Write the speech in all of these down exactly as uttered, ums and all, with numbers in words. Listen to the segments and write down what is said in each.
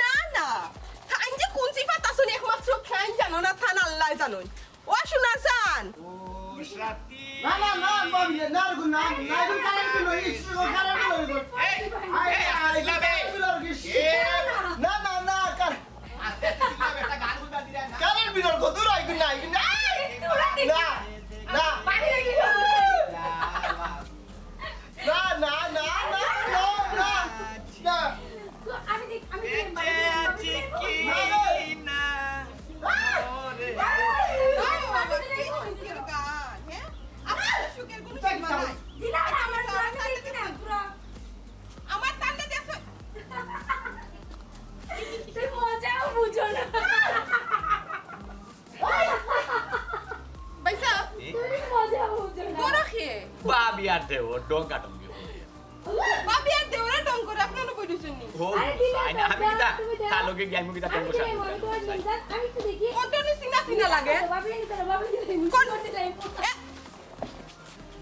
না, না, তাইন যে কুন সিফাত আছইন একমাত্র তাইন জানইন, আর তান আল্লায় জানইন। ও সোনা চান। না, না, না, ভাবি, না, না, না, না, এখন কারেন্ট বিল অইছে, কারেন্ট বিল অইছে। এই, এই, এই, কারেন্ট বিল অইছে। না, না, না, কার-, কারেন্ট বিল অর কত দূর আইবি না, আইবি না। না, না। না, না, না, না, না, না, না। তো আমি দেখ-, আমি দেখ-, আমি দেখ-, আমি দেখ-, না, না। আহ! আহ! আহ! সুখের গান, হ্যাঁ? আমার সুখের কোনো সীমা নাই। দিলাম না, আমার তো আমি দেখি না, পুরা। আমার তালে দেখো। তুই মজাও বুঝো না। ভাইসাব, এ? তুমি মজা বুঝো না। বড় খেয়ে। ভাবি আর দেওর ডঙ্গা ডঙ্গি করে। ভাবি আর দেওরে ডং করে, আপনি অনো বই রইছইন নি? ও, আরে, দিলে আইন, তো, আমি কিতা, তুমি দেও। তার লগে গিয়া আমি কিতা ডং আমি করে দিলে, আমি তোমার জিন্দাত, আমি একটু দেখি। কোনটা নি চিনা চিনা লাগে? ভাবি, এই তো, ভাবি, এই তো, কোন? করতে যাই। এ,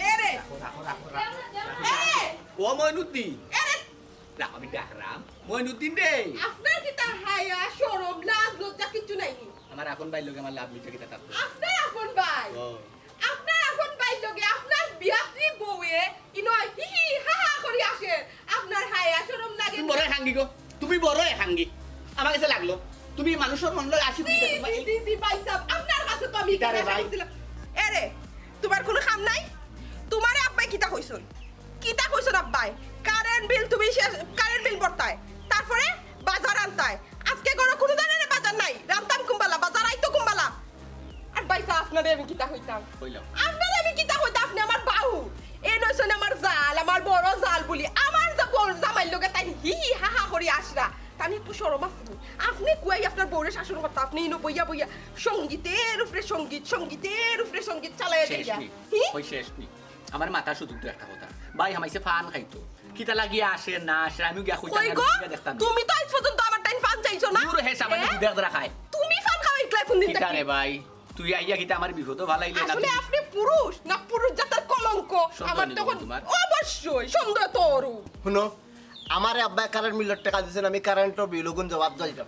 এ রে। রাখো, রাখো, রাখো, রাখো। এ রে। ও মইনুদ্দিন। এ রে। রাখো, আমি ডাকরাম। মইনুদ্দিন রে। আপনার কিতা হায়া, শরম, লাজ, লজ্জা কিচ্ছু নাই নি? আমার আপন ভাইর লগে আমার লাভ মিটে কিতা থাকতো? আপনার আপন ভাই? ও। আপনার আপন ভাইর লগে আপনার বিয়াতি বউয়ে ইনো হি হি হা হা করি আসে। আপনার হায়া শরম লাগে তুমি না? বড় হাঙ্গি গো, তুমি বড় হাঙ্গি। আমার কাছে লাগলো, তুমি মানুষর মন লয় আসি জি, বুঝতে জি, পারবা। জি, জি, ভাইসাব, আপনার কাছে তো আমি কিতা রে ভাই? করছিলাম। এ রে, তোমার কোনো কাম নাই? তোমারে আব্বায় কিতা কইছইন? কিতা কইছইন আব্বায়? কারেন্ট বিল তুমি শেষ, কারেন্ট বিল ভরতায়, তারপরে বাজার আনতায়। আজকে ঘরো কোনো ধরনের বাজার নাই, রানতাম কুনবালা, বাজার আইতো কুনবালা। আর ভাইসাব, আপনারে আমি কিতা কইতাম? কইলাম। আপনারে আমি কিতা কইতাম? আপনি আমার বাউ, এই নইছইন আমার জাল, আমার বড় জাল বুলি। আমার যে বড় জামাইর লগে তাইন হি হি হা হা করি আসরা, তাইন একটু শরম আছে নি? আপনি কুয়াই আপনার বউরে শাসন করতা, আপনি ইনো বইয়া বইয়া সঙ্গীতের উপরে সঙ্গীত, সঙ্গীতের উপরে সঙ্গীত চালাইয়া শেষ যাইয়া। নি, হি? ওই শেষ নি। আমার মাথা শুধু তো একটা কথা, ভাই হামাইছে ফান খাইতো, কিতা লাগিয়া আসে না আসে, আমিও গিয়া কইতাম কই না, গো? আমি গিয়া দেখতাম না। তুমি তো আজ পর্যন্ত আমার টাইম ফান চাইছো না? দূর হে, সামান্য এ? দুধ এক ধরা খায়। তুমি ফান খাওয়া ইকলাই কোন দিন কিতা থাকি? রে ভাই, তুই আইয়া কিতা আমার বিপদও ফালাইলে না আসলে তুই? আপনি পুরুষ না পুরুষ জাতের কলঙ্ক? সন্দেহ আমার নেই তখন তোমার? অবশ্যই সন্দেহ তো অরু। হুনো, আমারে আব্বায় কারেন্ট বিলর টেকা দিছইন, আমি কারেন্টর বিল ওগুন জবাব দিতাম।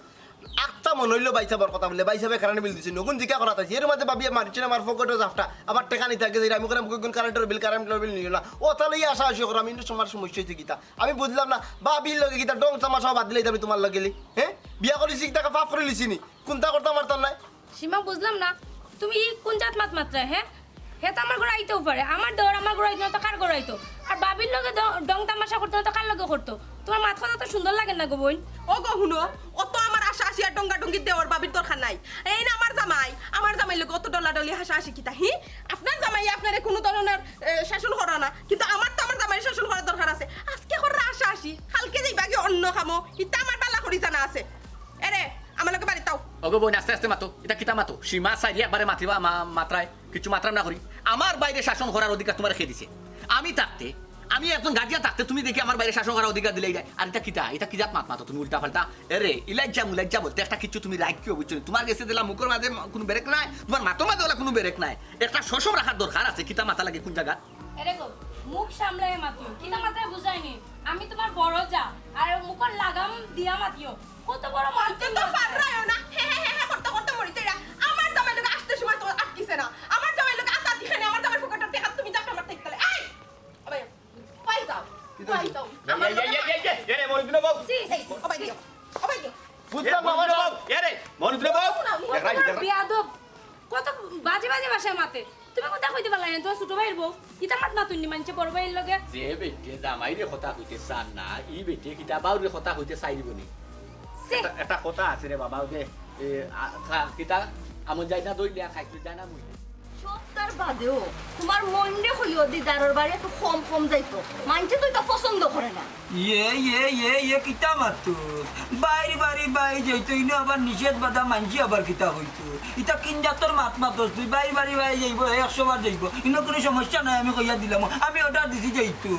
আখতা মনে অইলো ভাইসাবর কথা বুলে, ভাইসাবে কারেন্ট বিল দিছইন, ওগুন জিকা করাত আইছি। এর মাঝে ভাবিয়ে মারিছইন আমার পকেটো জাফটা, আবার টেকা নিতা গেছে, আমি কইরাম, "কই কোন কারেন্টর বিল, কারেন্টর বিল নিও না।" ও তাইলে ই আশা আশি করাম, কিন্তু তোমার সমস্যা অইছে কিতা? আমি বুঝলাম না, ভাবির লগে কিতা ডং তামাশা বাদ দিলে আমি তোমার লগে গেলি? হ্যাঁ? বিয়া করিছি কিতা পাপ করিলিছি নি? কুনতা করতাম পারতাম না? সীমা, বুঝলাম না, তুমি ই কোন জাত মাত মাতরায়, হ্যাঁ? হে তো আমার ঘরো আইতেও পারে, আমার দেওর আমার ঘরো আইতো না তো কার ঘরো আইতো? আর ভাবির লগে ড-, ডং তামাশা করতো না তো কার লগে করতো? তোমার মাত কথা তো সুন্দর লাগে না গো বইন। ও গো হুনো, অত আমার আশা আশি আর ডঙ্গা ডঙ্গির দেওর ভাবির দরকার নাই। এই না আমার জামাই, আমার জামাইর লগে অত ডলা ডলি হাসা হাসি কিতা, হি? আপনার জামাই আপনারে কোনো ধরনের, এ, শাসন করা না, কিন্তু আমার তো আমার জামাইর শাসন করার দরকার আছে। আজকে কররা আশা আশি, কালকে যাইবা গি অন্য কামো, ইতা আমার বালা করি জানা আছে। এরে, আমার লগে বাড়িত আও। ওগো বইন, আস্তে আস্তে মাতো। ইতা কিতা মাতো? সীমা ছাড়ি একবারে মাতিবা, মা-, মাতরায়। কিচ্ছু মাতরাম না করি। আমার ভাইরে শাসন করার অধিকার তোমারে কে দিছে? আমি থাকতে, আমি একজন গার্জিয়ান থাকতে তুমি দেখি আমার ভাইরে শাসন করার অধিকার দিলাইরায়। আর ইতা কিতা? ইতা কি জাত মাত মাতো তুমি উল্টা পাল্টা? এরে, ইলাইজ্জা মুলাইজ্জা বলতে একটা কিচ্ছু তুমি রাখিও, বুঝছো নি? তোমার গেছে দিলা মুখর মাঝে ম-, কোনো ব্রেক নাই, তোমার মাতর মাঝে ওলা কোনো ব্রেক নাই। একটা সসম রাখার দরকার আছে, কিতা মাতা লাগে কোন জাগাত? এরে গো, মুখ সামলাইয়া মাতিও। কিতা মাতরায় বুঝায়নি? আমি তোমার বড় যা, আর মুখর লাগাম দিয়া মাতিও। কত বড় মাত তো পাররায়ও না। হে, হে, হে, হে, করতে, করতে মরি যাইরা। আমার জামাইর লগে আসতে সময় তো আটকিছে না। আমার জামাইর লগে আতা দিখানে, আমার জামাইর পকেটর টেকা তুমি জাফটা মারতে গেলে। এই! ও ভাই, কই যাও? কই যাও? আমার এই, এই, লগে এই, এই, এই, এরে, মনিদিন বাবু। ছি, ছি, ছি, ও ভাই ছি। দিও, ও ভাই দিও। বুঝলাম না, এরে, মনিদিন বাবু। এরে, মনিদিন বাবু। না, না, এ, রাইট, না। বেয়াদব। কত বাজে বাজে ভাষায় মাতে। তুমি কুনতা কইতে পারলায় না, তোমার ছোট ভাইর বউ। ইতা মাত মাতইন নি মানষে বড় ভাইর লগে। যে বেটিয়ে জামাইরে কথা কইতে চায় না, ই বেটিয়ে কিতা বাউরে কথা কইতে চাইবো নি? ছি। এটা, এটা কথা আছে রে বাবা, ওই যে, এ, আ, খা-, কিতা? আমন যায় না দই লিয়া খাইতে যায় না মুই। সবতার বাদেও তোমার মনরে কইও দিদারর বাড়ি একটু কম কম যাইতো। মানষে তো ইতা পছন্দ করে না। ইয়ে, ইয়ে, ইয়ে, ইয়ে, কিতা মাতস? বাইর বাড়ি বাই যাইতো, ইনো আবার নিষেধ বাধা মানষে আবার কিতা কইতো? ইতা কিন জাতর মাত মাতস তুই? বাইর বাড়ি বাই যাইবো, একশো বার যাইবো। ইনো কুনু সমস্যা নাই, আমি কইয়া দিলাম। আমি অর্ডার দিছি যাইতো।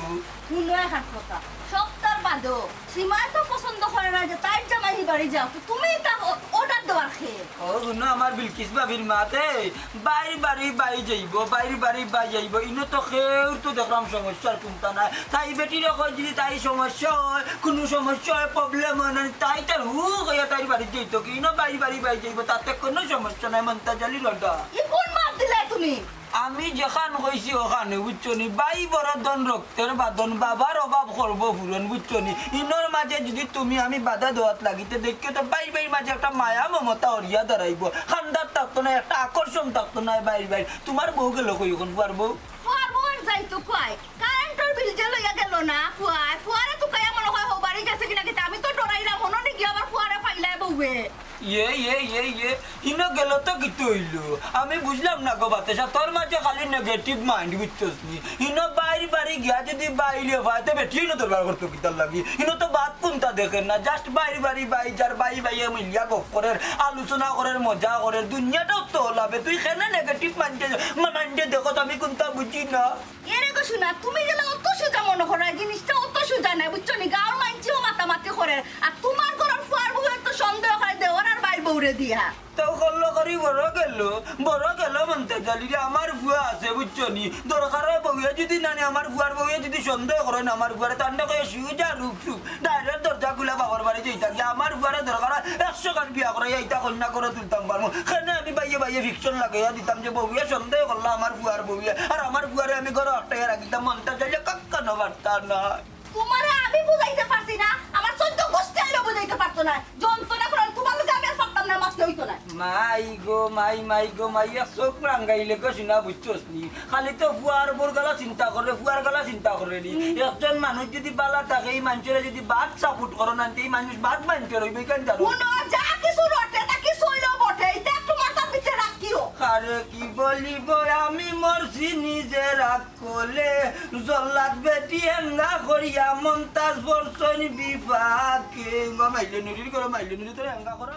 হুনো এখান কথা, সবতার বাদেও সীমায় তো পছন্দ করে না যে তাইর জামাই হি বাড়ি যাউক। তো তুমি ইতা অ-, অর্ডার দেওয়ার খে। ও হুনো, আমার বিলকিস ভাবির মাতে বাইর বাড়ি বাই যাইবো, বাইর বাড়ি বাই যাইবো। ইনো তো কেউর তো দেখলাম সমস্যার কুন্তা নাই। তাই বেটিরে কই যদি তাই সমস্যা অয়, কুনু সমস্যা অয়, problem অয় না, তাই তার হু কইয়া তাইর বাড়ি যাইতো কি? ইনো বাইর বাড়ি বাই যাইবো, তাতে কুনু সমস্যা নাই। মন্তাজ আলী রডা। ই কুন মাত দিলায় তুমি? আমি যেখান কইছি ওখানে, বুঝছো নি? বাই বড় ধন রক্তের বাঁধন, বাবার অভাব করবো পূরণ, বুঝছো নি? ইনোর মাঝে যদি তুমি আমি বাধা দেওয়াত লাগি তে দেখিও তো বাইর বাইর মাঝে একটা মায়া মমতা অরিয়া দাঁড়াইবো। খান্দার থাকতো না, একটা আকর্ষণ থাকতো না বাইর বাইর। তুমার বউ গেল কই অখন, ফুয়ার বউ? ফুয়ার বউ আর যাইতো কই? কারেন্টর বিল যে লইয়া গেল না ফুয়ায়, ফুয়ারে তুকাইয়া মনে অয় হউ বাড়ি গেছে কিনা কিতা, আমি তো ডরাইলাম, হনো নি গিয়া আবার ফুয়ারে পাইলায় বউয়ে। ইয়ে, ইয়ে, ইয়ে, ইয়ে, ইনো গেল তো কিতা অইলো? আমি বুঝলাম না গো বাতেশা, তোর মাঝে খালি negative mind, বুঝছস নি? ইনো বাইর বাড়ি গিয়া যদি বাইরে পায়, তে বেটি ইনো দরবার করতো কিতার লাগি? ইনো তো বাত কুন্তা দেখের না, just বাইর বাড়ি বাই যার, বাই বাইয়ে মিলিয়া গফ করের, আলোচনা করের, মজা করের, দুনিয়াটাও তো লাভে। তুই কেনে negative mind-এ, মা-, mind-এ দেখো তো, আমি কুন্তা বুঝি না। এরে গো সোনা, তুমি যেলা অত সোজা মনো করো, এই জিনিসটা অত সোজা নায়, বুঝছো নি? গাঁওর মাইনষেও মাতামাতি করের, আর তুমার ঘরর ফুয়ার বউয়ে তো সন্দেহ করে দেওর আর বাইর বউরে দিয়া। তো করলো করি বড় গেল, বড় গেল মন্তাজ আলী রে, আমার ফুয়া আছে, বুঝছো নি? দরকার অয় বউয়ে যদি নানি, আমার ফুয়ার বউয়ে যদি সন্দেহ করে না আমার ফুয়ারে, তান্ডা কইয়া সুজা রূপ সুপ, direct দরজা খুলা বাবার বাড়ি যাইতা গিয়া, আমার ফুয়ারে দরকার অয় একশো খান বিয়া করাইয়া ইতা কইন্যা ঘরো তুলতাম পারমু। কেনে আমি বাইয়ে বাইয়ে fiction লাগাইয়া দিতাম যে বউয়ে সন্দেহ করলা আমার ফুয়ার বউয়ে, আর আমার ফুয়ারে আমি ঘরো আটকাইয়া রাখিতাম, মন্তাজ আলী কাক্কা না পারতা না। তুমারে আমি বুঝাইতে পারছি না, আমার চৌদ্দ গুষ্টি আইলেও বুঝাইতে পারতো না। যন্ত্রণা করেন, তুমার লগে আমি আর পারতাম না, মাতলে অইতো না। মাই গো মাই, মাই গো মাই, এক চউখ রাঙ্গাইলে গো সোনা, বুঝছস নি? খালি তো ফুয়ার বউর গেলা চিন্তা করে, ফুয়ার গেলা চিন্তা করে নি। হুম। একজন মানুষ যদি বালা থাকে, ই মাইনষরে যদি বাদ support করো না, তে ই মানুষ বাদ মাইনষর অইবো, কেনে জানো? হুনো, যা কিছু রটে, তা কিছু অইলেও বটে, ইটা একটু মাথার ভিতরে রাখিও। কারে কি বলিব, আমি মরছি নিজে রাগ করলে, জল্লাদ বেটি হেঙ্গা করিয়া মন্তাজ বর্ষণ বিপাকে। গো মাইলে নুরির করো, মাইলে নুরি তোর হেঙ্গা করো।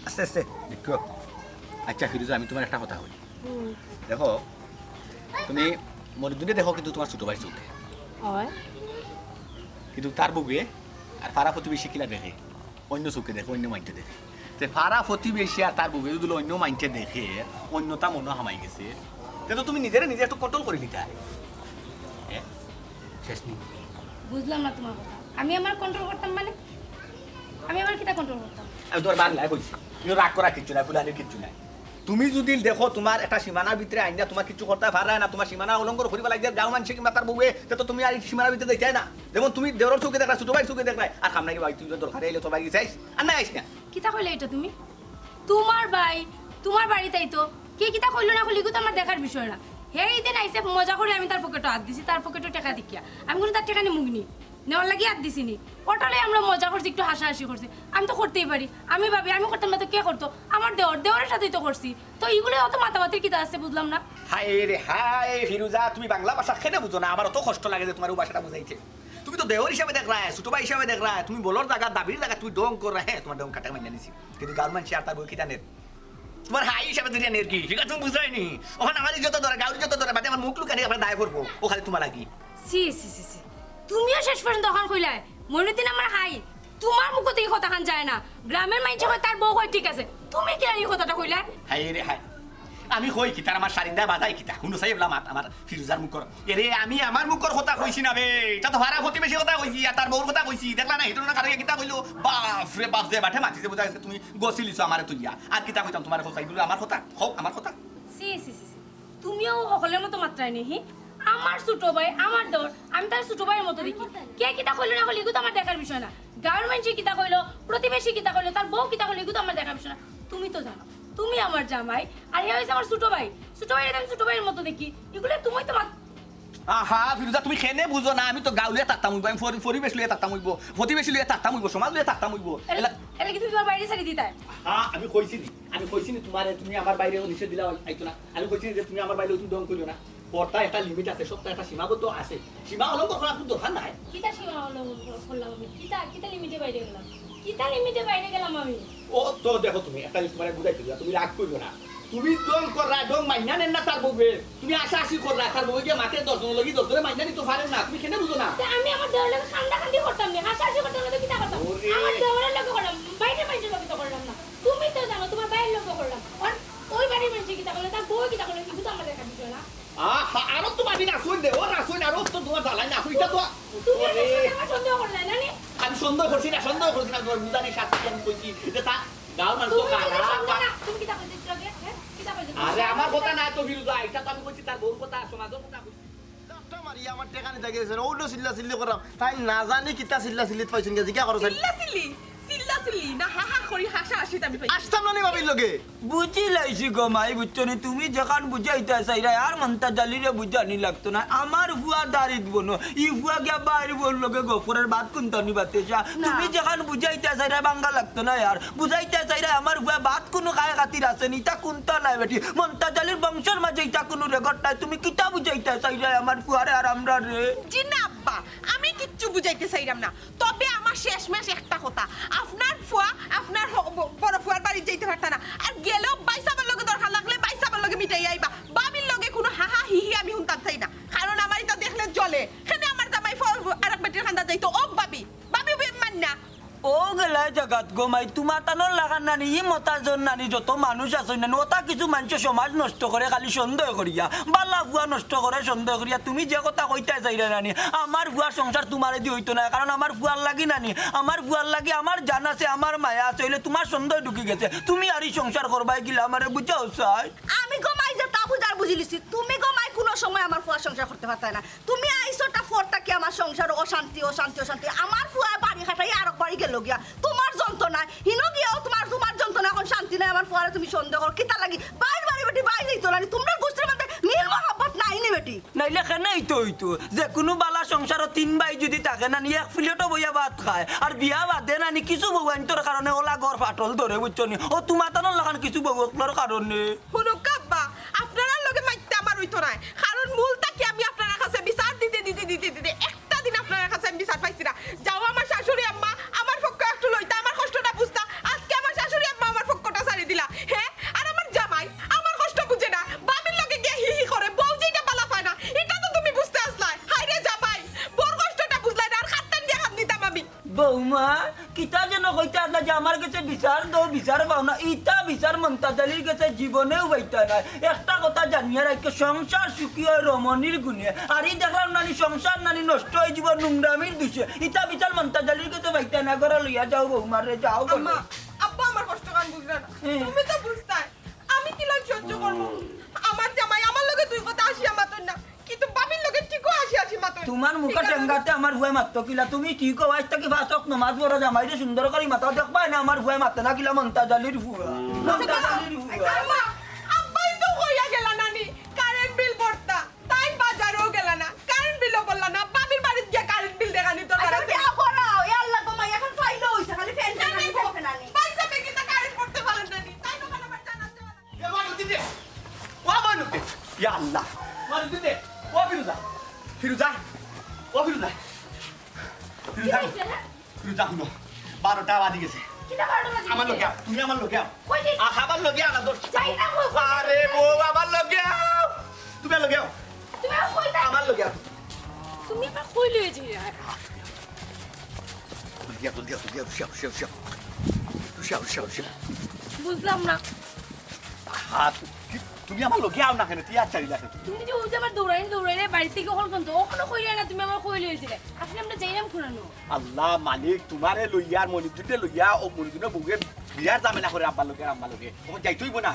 আস্তে আস্তে, দেখো। আচ্ছা, ফিরোজা, আমি তুমার একটা কথা কই। হুম। দেখো, তুমি মনিরুদ্দিনরে দেখো কিন্তু তুমার ছোট ভাইর চউখে। অয়। কিন্তু তার বউয়ে আর পাড়া প্রতিবেশী কিলা দেখে, অইন্য চউখে দেখে, অইন্য মাইনষে দেখে। তে পাড়া প্রতিবেশী আর তার বউয়ে যদি অইন্য মাইনষে দেখে, অইন্যতা মনো হামাই গেছে, তে তো তুমি নিজরে নিজে একটু control করি নিতায়। এ? শেষ নি? বুঝলাম না তুমার কথা। আমি আমার control করতাম মানে? আমি আমার কিতা control করতাম? আমি তুমার বাংলায় কইছি। কিন্তু রাগ করা কিচ্ছু নাই, ফুলানির কিচ্ছু নাই। তুমি যদি দেখো তুমার একটা সীমানার ভিতরে আইনা তুমার কিচ্ছু করতায় পাররায় না, তুমার সীমানা অলঙ্ঘন করিবার লাগি গাঁওর মাইনষে কিংবা তার বউয়ে, তে তো তুমি আর ই সীমানার ভিতরে যাইতায় না। যেমন তুমি দেওরর চউখে দেখরায়, ছোট ভাইর চউখে দেখরায়, আর কাম নাই কি ভাই, তুই তো দরকারে আইলে তোর বাড়ি গেছে আইস, আর না আইস না। কিতা কইলে ইটা তুমি? তুমার ভাই, তুমার বাড়িত আইতো, কে কিতা কইলো না কইলো, ইগু তো আমার দেখার বিষয় না। হে ইদিন আইছে মজা করি আমি তার পকেটো আত দিছি, তার পকেটো টেকা দেখিয়া। আমি কুনু তার টেকা নিমুগি নি? নেওয়ার লাগি আত দিছি নি? অটা লইয়া আমরা মজা করছি, একটু হাসাহাসি করছি। আমি তো করতেই পারি, আমি ভাবি আমি করতাম না তো কে করতো? আমার দেওর, দেওরের সাথেই তো করছি। তো ইগুলো অত মাতামাতির কিতা আছে বুঝলাম না। হায় রে হায়, ফিরুজা, তুমি বাংলা ভাষা কেনে বুঝো না? আমার অত কষ্ট লাগে যে তুমার অউ ভাষাটা বুঝাইতে। তুমি তো দেওর হিসাবে দেখরায়, ছোট ভাই হিসাবে দেখরায়, তুমি বলর জাগাত, দাবির জাগাত তুমি ঢং কররায়, হে, তুমার ঢং কাটা মাইনা নিছি। কিন্তু গাঁওর মাইনষে আর তার বউয়ে কিতা নের? তুমার হাই হিসাবে ধরিয়া নের কি? ইটা তুমি বুঝরায় নি? অখন আমার ইজ্জত ধরে, গাঁওর ইজ্জত ধরে, বাদে আমার মুখ লুকানি আপনার দায় করবো। ও খালি তুমার লাগি। ছি, ছি, ছি, ছি। তুমিও শেষ পর্যন্ত অখান কইলায়, মনিরুদ্দিন আমার হাই। তুমার মুখ থাকি ই কথাখান যায় না। গ্রামর মাইনষে কয় তার বউ কয় ঠিক আছে। তুমি কিলা ই কথাটা কইলায়? হায় রে হায়। আমি কই কিতা, আমার শারিন্দায় বাজায় কিতা? হুনো চাই এবলা মাত আমার ফিরুজার মুখর। এরে, আমি আমার মুখর কথা কইছি না বে। ইটা তো পাড়া প্রতিবেশীর কথা কইছি, আর তার বউর কথা কইছি। দেখলা না, হিটুর না কারে কিতা কইলো? বাফ রে বাফ, যে বাটে মাতিছে বুঝা গেছে তুমি গছিলিছো আমারে তুইয়া। আর কিতা কইতাম তুমারে কও চাই, ইগুলো আমার কথা? কও, আমার কথা? ছি, ছি, ছি, ছি। তুমিও হকলর মতো মাতরায় নি, হি? আমার ছোট ভাই, আমার দেওর, আমি তার ছোট ভাইর মতো দেখি। কে কিতা কইলো না কইলো, ইগু তো আমার দেখার বিষয় না। গাঁওর মাইনষে কিতা কইলো, প্রতিবেশী কিতা কইলো, তার বউ কিতা কইলো, ইগু তো আমার দেখার বিষয় না। তুমি তো জানো, তুমি আমার জামাই, আর হে অইছে আমার ছোট ভাই। ছোট ভাইরে আমি ছোট ভাইর মতো দেখি। ইগুলো তুমি তো মাত- আহা, ফিরুজা, তুমি কেনে বুঝো না? আমি তো গাঁও লইয়া থাকতাম অইবো, আমি পরি-, পরিবেশ লইয়া থাকতাম অইবো, প্রতিবেশী লইয়া থাকতাম অইবো, সমাজ লইয়া থাকতাম অইবো। এলা- এলা কি তুমি তুমার বাড়ি ছাড়ি দিতায়? হ্যাঁ, আমি কইছি নি, আমি কইছি নি তুমারে, তুমি আমার বাইরে নিষেধ দিলা আইতো না। আমি কইছি নি যে তুমি আমার বাইরে তুমি ঢং করিও না। পর্দার একটা limit আছে, সবতার একটা সীমাবদ্ধ আছে। সীমা অলঙ্ঘন করার কুনু দরকার নাই। কিতা সীমা অলঙ্ঘন করলাম আমি? কিতা, কিতা limit-এ বাইরে গেলাম? কিতা limit-এ বাইরে গেলাম আমি? ও তো দেখো তুমি, একটা জিনিস তুমারে বুঝাইতে দিলাম, তুমি রাগ করিও না। তুমি ঢং কররায়, ঢং মাইনা নের না তার বউয়ে। তুমি হাসাহাসি কররায়, তার বউয়ে গিয়া মাতে দশ জনর লাগি, দশ জনে মাইনা নিতো পারের না। তুমি কেনে বুঝো না? তে আমি আমার দেওরর লগে কান্দাকান্দি করতাম নি, হাসাহাসি করতাম না, তো কিতা করতাম? ওরে। আমার দেওরর লগে করলাম, বাইরের মাইনষর লগে তো করলাম না। না, সন্দেহ করছি না, তোমার বুঝানি শাস্তি আমি কইছি যে তা গাঁওর মানুষ তো তুমি খারাপ। সন্দেহ না, তুমি কিতা কইতে ইচ্ছা লাগে? হ্যাঁ? কিতা কইতে ইচ্ছা আরে লাগে? আমার কথা না তো ফিরুজা, এটা তো আমি কইছি তার বউর কথা, সমাজের কথা কইছি। চাপটা মারি আমার টেকা নিতে গেছে, অউ চিল্লা চিল্লি করাম। তাই না জানি কিতা চিল্লা চিল্লিত পাইছইন গিয়া, জিকা করো চাই। চিল্লা চিল্লি? চিল্লা চিল্লি? না, হা হা করি হাসাহাসিত আমি পাইছি। আসতাম না নি ভাবির লগে। বুঝি লাইছি গো মাই, বুঝছো নি? তুমি যেখান বুঝাইতা চাইরায়, আর মন্তাজ আলীরে বুঝানি লাগতো না। আমার ফুয়া দাড়িত বনো, ই ফুয়া গিয়া বাইর বউর লগে গফরের ভাত কুনতা নি বাতে চা। না। তুমি যেখান বুঝাইতা চাইরায়, বাঙ্গা লাগতো না আর। বুঝাইতা চাইরায়, আমার ফুয়া ভাত কুনু খায় খাতির আছে নি, ইতা কুনতা নায় বেটি। মন্তাজ আলীর বংশর মাঝে ইতা কুনু রেকর্ড নাই। তুমি কিতা বুঝাইতা চাইরায় আমার ফুয়ারে আর আমরারে? জি না আব্বা, আমি কিচ্ছু বুঝাইতে চাইরাম না। তবে আমার শেষমেশ একটা কথা, আপনার ফুয়া আপনার হ-, ব-, বড় ফুয়ার বাড়িত যাইতে পারতা না, আর গেলেও বাইসাবর লগে দরকার লাগলে বাইসাবর লগে মিটাইয়া আইবা। ভাবির লগে কুনু হা হা হি হি আমি হুনতাম চাই না, কারণ আমার ইতা দেখলে জ্বলে। কেনে আমার জামাই ফ-, আরেক বেটির কান্দাত যাইতো? ও ভাবি, ভাবি বেইমান না? অউ গেলায় জাগাত গো মাই, তুমার তানর লাখান নানি, ই মতাজর নানি, যত মানুষ আছইন নানি, অতা কিছু মানষে সমাজ নষ্ট করে খালি সন্দেহ করিয়া, বালা ফুয়া নষ্ট করে সন্দেহ করিয়া। তুমি যে কথা কইতায় চাইরায় নানি, আমার ফুয়ার সংসার তুমারে দি অইতো নায়, কারণ আমার ফুয়ার লাগি নানি, আমার ফুয়ার লাগি আমার জান আছে, আমার মায়া আছে, অইলে তুমার সন্দেহ ঢুকি গেছে। তুমি আর ই সংসার করবায় কিলা, আমারে বুঝাও চাই। আমি গো মাই যেতা বুঝার বুঝিলিছি, তুমি গো মাই কুনু সময় আমার ফুয়ার সংসার করতে পারতায় না। তুমি আইছো তা ফর থাকি আমার সংসারো অশান্তি, অশান্তি, অশান্তি। আমার ফুয়ায় বাড়ি খাটাই আরক বাড়ি গেলো গিয়া। তুমার যন্ত্রণায়, হিনো গিয়াও তুমার, তুমার যন্ত্রণায় অখন শান্তি নাই। আমার ফুয়ারে তুমি সন্দেহ করো, কিতার লাগি? বাইর বাড়ি বেটি, বাইর যাইতো না নি। তুমরার গুষ্টির মধ্যে মিল মহব্বত নাই নি বেটি? নাইলে কেনে ইতো অইতো? যেকুনু বালা সংসারো তিন ভাই যুদি থাকে নানি, এক প্লেটো বইয়া ভাত খায়, আর বিয়া বাদে নানি কিছু বউয়াইন্তর কারণে অলা ঘর ফাটল ধরে, বুঝছো নি? অউ তুমার তানর লাখান কিছু বউ অকলর কারণে। হুনুক্কা আব্বা, আপনারার লগে মাততে আমার অইতো নায়, কারণ মূল থাকি আমি আপনারার কাছে বিচার দিতে দিতে দিতে দিতে একটা দিন আপনারার কাছে আমি বিচার পাইছি না। যাও আমার শাশুড়ি আম্মা, আমার পক্ষ একটু লইতা, আমার কষ্টটা বুঝতা। আজকে আমার শাশুড়ি আম্মা আমার পক্ষটা ছাড়ি দিলা, হ্যাঁ? আর আমার জামাই আমার কষ্ট বুঝে না, ভাবির লগে গিয়া হি হি করে, বউ যেটা বালা পায় না, ইটা তো তুমি বুঝতে আছলায়। হায় রে জামাই, বউর কষ্টটা বুঝলায় না, আর খাট্টান দিয়া খান দিতাম আমি। বৌমা, কিতা যেন কইতা আছলা যে আমার গেছে বিচার দেও, বিচার পাও না। ইতা বিচার মন্তাজ আলীর গেছে জীবনেও পাইতা নায়। একটা কথা জানিয়া রাখিও, সংসার সুখী অয় রমণীর গুণে। আর ই দেখলাম নানি সংসার নানি নষ্ট অইযিবো নোংরামির দুষে। ইতা বিচার মন্তাজ আলীর গেছে পাইতা নায়। ঘরো লইয়া যাও বৌমারে, যাও ঘরো। আম্মা, আব্বা আমার কষ্টখান বুঝরা না। হুম। তুমি তো বুঝতায়। আমি কিলান সহ্য করমু? আমার জামাই আমার লগে দুই কথা আসিয়া মাতইন না, কিন্তু ভাবির লগে ঠিকও আসি আসি মাতইন। তুমার মুখর টেঙ্গাতে আমার ফুয়ায় মাততো কিলা? তুমি কি কও? আইজ থাকি পাঁচ ওয়াক্ত নমাজ পড়ো, জামাইরে সুন্দর করি মাতাও, দেখবায় না আমার ফুয়ায় মাতে না কিলা মন্তাজ আলীর ফুয়া। মন্তাজ আলীর ফুয়া। আম্মা, আব্বায় তো কইয়া গেলা নানি, কারেন্ট বিল ভরতা। তাইন বাজারও গেলা না, কারেন্ট বিলও ভরলা না, ভাবির বাড়িত গিয়া কারেন্ট বিল দেখানির দরকার আছে। আচ্ছা, পড়াও, ইয়া আল্লাহ গো মাই, এখন ফাইলও অইছে, খালি ফ্যান ফ্যান আনি, ফ্যান ফ্যান আনি। ভাই সাহেব কিতা কারেন্ট করতে পারেন না নি? তাই দোকানে ভাই জানাতে পারেন। এ মা, রুটি দে। ও মা, রুটি দে। ইয়া আল্লাহ। মা, রুটি দে। ও ফিরুজা। ফিরুজা। ও ফিরুজা। কি ফিরুজা। হইছে, হ্যাঁ? তুমি যাও না। বারোটা বাজি গেছে। কিতা বারোটা বাজি আমার গেছে? লগে আও, তুমি আমার লগে আও। কই যাইতাম? আ, আমার লগে আও না, দোষ। যাইতাম কই? আরে বউ, আমার লগে আও। তুমি আমার লগে আও। তুমি আর কই যাইতাম? আমার লগে আও। তুমি আবার কই লইয়া যাইরায়? জলদি আও, জলদি আও, জলদি আও, উশিয়া, উশিয়া, উশিয়া। উশিয়া, উশিয়া, উশিয়া। বুঝলাম না। হা, কি, তুমি আমার লগে আও না কেনে? তুই আর চাইলা কেনে? তুমি যে অউ যে আমার দৌড়াইন দৌড়াইন বাড়ি থাকি অখন পর্যন্ত, অখনো কইরায় না তুমি আমারে কই লইয়া যাইরায়। আসলে আমরা যাইরাম কুনানো? আল্লাহ মালিক, তুমারে লইয়া আর মনিরুদ্দিনরে লইয়া, অউ মনিরুদ্দিনর বউয়ে বিরাট ঝামেলা করে আব্বার লগে আর আম্মার লগে। অখন যাইতে অইবো না।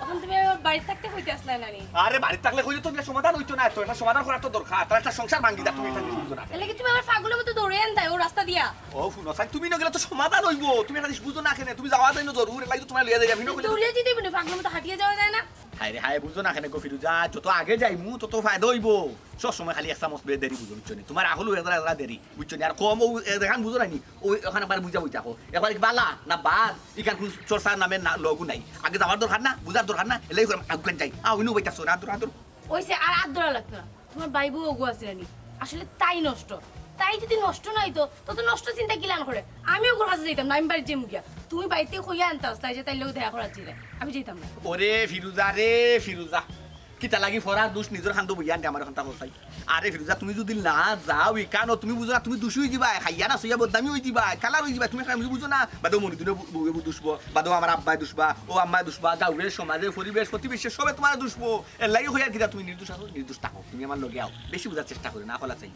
অখন তুমি আমার বাড়িত থাকতে কইতে আছলায় না নি? আরে বাড়িত থাকলে কইলে তো ইটা সমাধান অইতো না, তো ইটা সমাধান করার তো দরকার, তার একটা সংসার ভাঙ্গি যা, তুমি ইটা বুঝো না। তাইলে কি তুমি আমারে পাগলর মতো দৌড়াইয়া আনতায় অউ রাস্তা দিয়া? ও হুনো, সাইন, তুমি না গেলে তো সমাধান অইবো, তুমি একটা জিনিস বুঝো না কেনে, তুমি যাওয়া যায় না জরুর, এর লাগি তো তুমারে লইয়া যাইরাম, আমি না গেলে দৌড়িয়া যাইতে অইবো নি, পাগলর মতো হাঁটিয়া যাওয়া যায় না? হায় রে হায়, বুঝো না কেনে গো ফিরুজা, যত আগে যাইমু তত ফায়দা অইবো। সব সময় খালি এক চামচ বে দেরি বুঝো, বুঝছো নি? তুমার আকলও এজরা এজরা দেরি, বুঝছো নি? আর কম অউ, এ, যেখান বুঝো না নি, অউ অখান আবার বুঝা বইতা কও। একবার কিবা বালা না বাদ, ইখান কুনু চর্চার নামে না, লগু নাই। আগে যাওয়ার দরকার না, বুঝার দরকার না, এলাই করে আগুয়ান যাই। আ, অইনু বইতা সোনা, আদর, আদর। অইছে, আর আত ধরা লাগতো না। তুমার ভাই বউ অগু আছে নি? আসলে তাই নষ্ট। তাই যুদি নষ্ট না অইতো, তো, তো নষ্ট চিন্তা কিলান করে? আমি অগুর কাছে যাইতাম না, আমি বাড়িত যাইমু গিয়া। তুমি বাড়িত থাকি কইয়া আনতায় আছলায় যে তাইর লগে দেখা করাত যাইরায়। আমি যাইতাম না। ওরে ফিরুজা রে, ফিরুজা। কিতা লাগি ফরার দুষ নিজর খান্দো বইয়া আনতে আমার খান্তা হসাই? আরে ফিরুজা, তুমি যদি না যাও ইকানো, তুমি বুঝো না, তুমি দুষী অই যিবায়, খাইয়া না সইয়া বদনামি অই যিবায়, কালার অই যিবায়, তুমি খালি বুঝো না। বাদে মনিদিনে বউয়ে দুষবো, বাদে আমার আব্বায় দুষবা, ও আম্মায় দুষবা, গাউরে, সমাজে, পরিবেশ, প্রতিবেশে সবে তুমারে দুষবো। এর লাগি কইয়ার কিতা তুমি নির্দোষ আছো, নির্দোষ থাকো, তুমি আমার লগে আও, বেশি বুঝার চেষ্টা করো না, খোলা চাই।